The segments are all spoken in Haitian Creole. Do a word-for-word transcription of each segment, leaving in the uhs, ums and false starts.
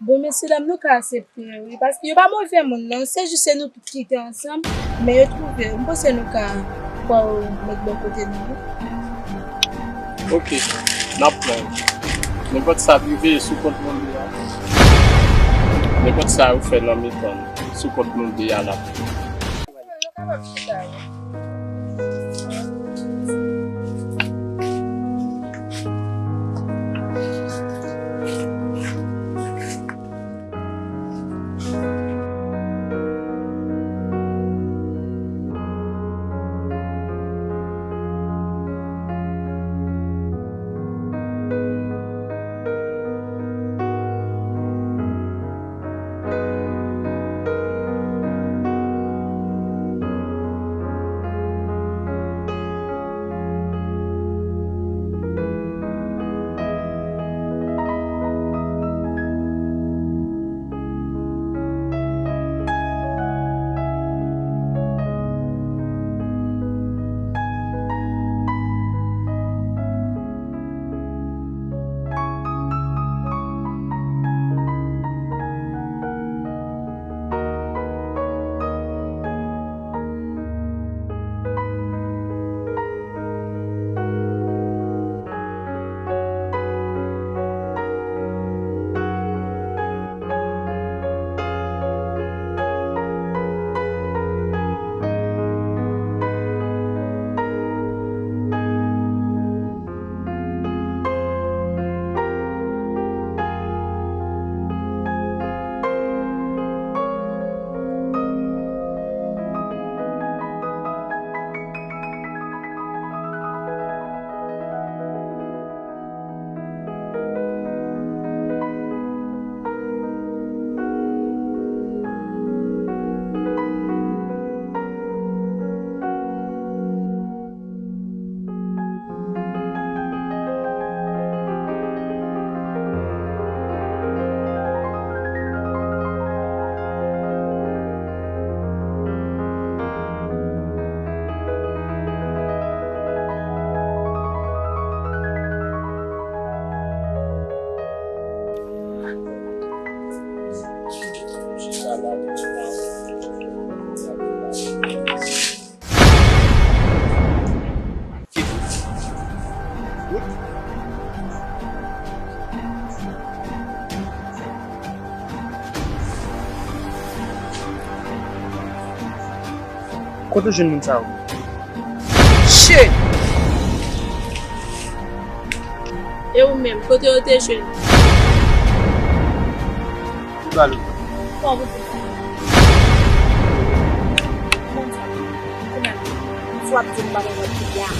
Bon, mesye dam, nou ka aksepte, wi, paske yo pa move moun, non. Se jis se nou tout ki te ansanm, men yo twouve, m panse nou ka pran yo met bò kote nou, wi. Ok, n ap pran yo. Nenpòt sa k rive sou kont nou de a, nenpòt sa yo fè nan mitan nou, sou kont nou de a, n ap pran. Nou kapab chita, wi. Kote w jwenn moun sa yo? Shit! E ou menm, kote w te jwenn? Ki bal ou? Kòman pou di sa? Kòman sa? Kounya, si w ap di m bagay w ap di a.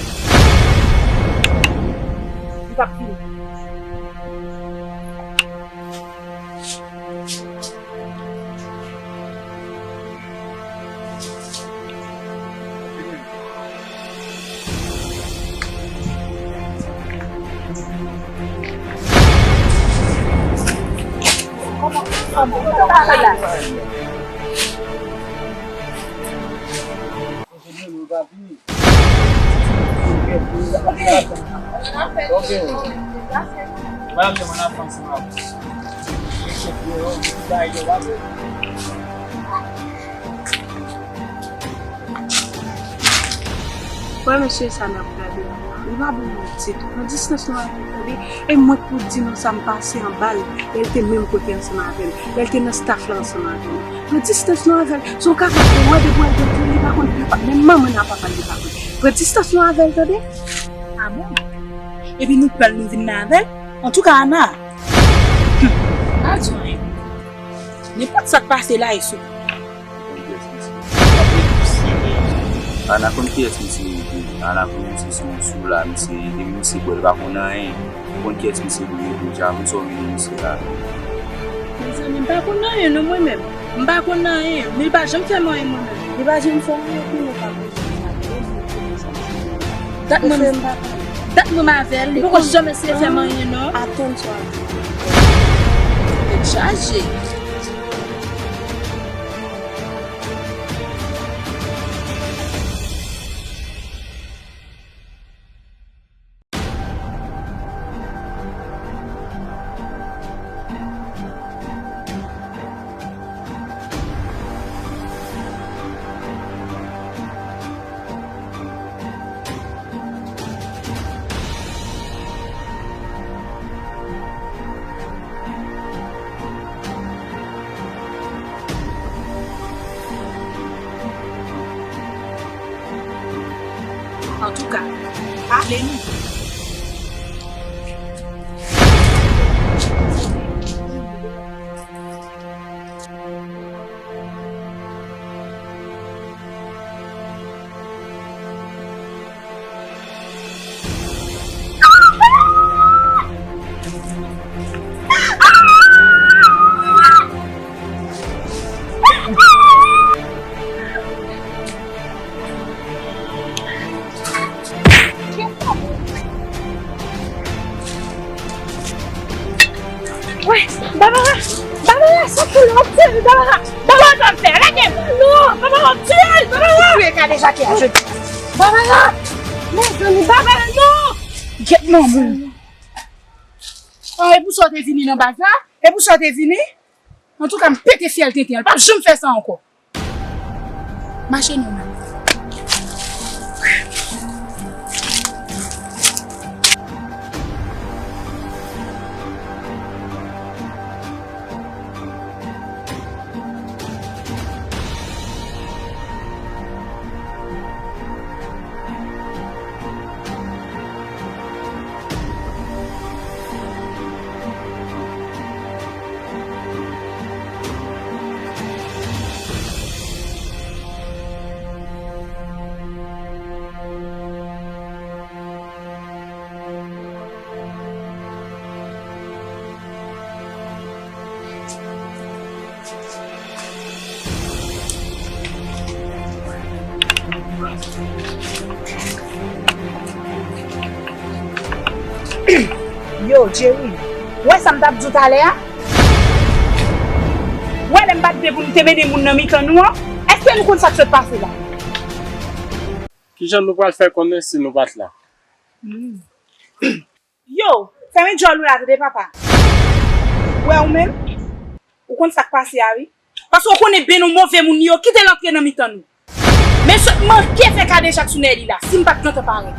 M p ap fini. Wè mesye sa n ap gade a la, li pa bon non ditou. Pran distans nou avè l, tande? E mwen k pou di nou sa m pase anba l, lè l te menm kote ansanm avè m, lè l te nan staff la ansanm avè m. Pran distans nou avè l. Si w ka fè pou wè depi w al gade li pa konn, li pa, menm manman l ak papa l li pa konn. Pran distans nou avè l, tande? A bon? Epi nou pè l nou vin la avè l? Antouka, Ana, hmm, m pa di w anyen. Nenpòt sa k pase la, e sou. Konn kiyès misye? Ana konn kiyès misye ye tou. Ana konn misye se yon sou la, misye, depi misye bwè, li pa konn anyen. Ou konn kiyès misye vle ye tou, Dja, konn sa w vin di misye la. Mezanmi, m pa konn anyen non mwen menm. M pa konn anyen, men li pa janm fè m anyen mwen menm. Li pa janm fè w anyen, konnen w pa konn anyen. Dat mwen, dat mwen m avè l, li poko janm eseye fè m anyen non. Atann swa. Tèt chaje. Antouka, pa vle nou. Wè, Barbara, Barbara, sa pou lòt, Barbara, Barbara, sa fè, lage m, non, Barbara, w ap tiye l, Barbara. Ou touye Kadejak a jodi. Barbara, mezanmi, Barbara, non. Get manman. Ah, e pou sa w te vini nan baz la? E pou sa w te vini? Antouka, m pete fyèl tenten an. L p ap janm fè sa ankò. Mache non, Mami. Yo, Jerry, ou wè sa m t ap di w talè a? Ou wè lè m pa t vle pou nou te mennen moun nan mitan nou an? Èske nou konn sa k sot pase la? Kijan nou pral fè konnen si nou pa t la? Hmm. Yo, fèmen djòl ou la tande papa. Ou wè ou menm? Ou konn sa k pase a wi. Paske w konnen Ben yon move moun li yo, kite l antre nan mitan nou. Men sot manke fè Kadejak sou nèg li la, si m pa t gentan parèt.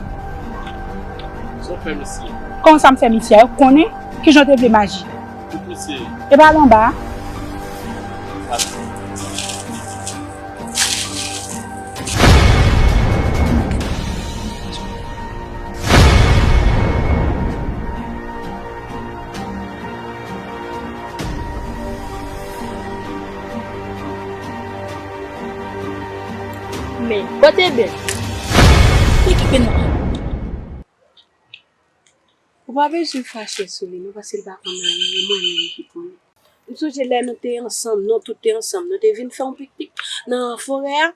Sa w fè misye? Kòman sa m fè misye a? Ou konnen kijan w te vle m aji? Tout misye. E pa l anba a? Men, kote Ben? Li ki Ben nan? Ou pa bezwen fache sou li, non, paske l pa konn anyen, e mwen menm ki konnen. M sonje lè nou te ansanm, nou tout te ansanm, nou te vin fè yon piknik nan forè a.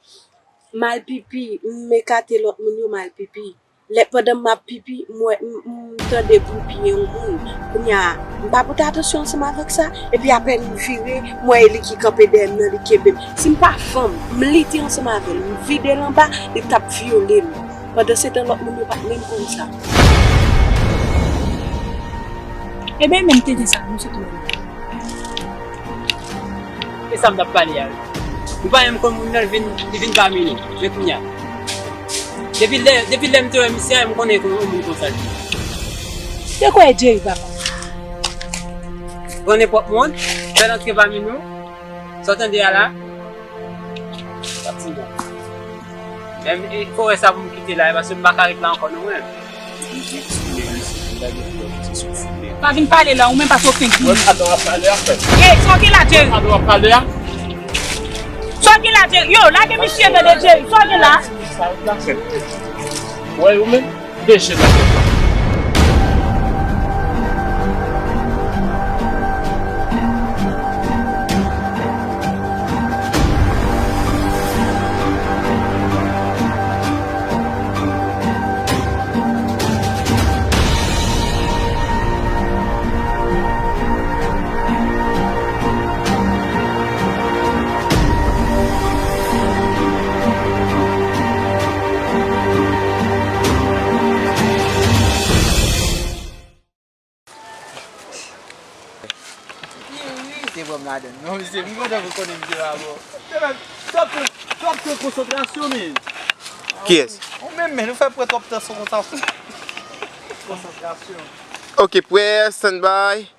M al pipi, m ekate lòt moun yo, m al pipi. Lè pandan m ap pipi, m wè, m, m tande gwo pye yon moun. Kounye a, m pa pote atansyon ansanm avèk sa, epi apèn m vire, m wè e li ki kanpe dèyè m nan, li kenbe m. Si m pa fanm, m lite ansanm avè l, m vide l anba, li t ap vyole m. Pandansetan, lòt moun yo pa t menm konn sa. Ebyen, menm tenten sa, nou sot wè. E sa m t ap pale a wi. Nou pa menm konn moun nan, li vin, li vin pami nou. Men kounye a. Depi lè, depi lè m te wè misye a, m konnen yon moun konsa l ye. De kwa e Jerry, papa? Pran nenpòt moun, fè l antre pami nou. Sa w tande a la? Sa ti bon. Men, e, fò wè sa pou m kite la, e paske m pa ka ret la ankò non mwen. Pa vin pale la, ou menm pa t okenn ki. Mwen pa dwe ap pale a frè. Ey, sa w gen la, Jerry? Mwen pa dwe ap pale a. Sa w gen la, Jerry? Yo, lage misye tande, Jerry. Sa w gen la? Sa w gen la, frè? Wè, ou menm? Peche nan tèt la. Te pran m ladann. Non, mesye, m kontan pou konnen m te pa bò. Twòp, twòp, twòp konsantrasyon, men. Kiyès? Ou menm, men, nou fè pran twòp tan sou konsantrasyon. Konsantrasyon. Ok, prè, stand by.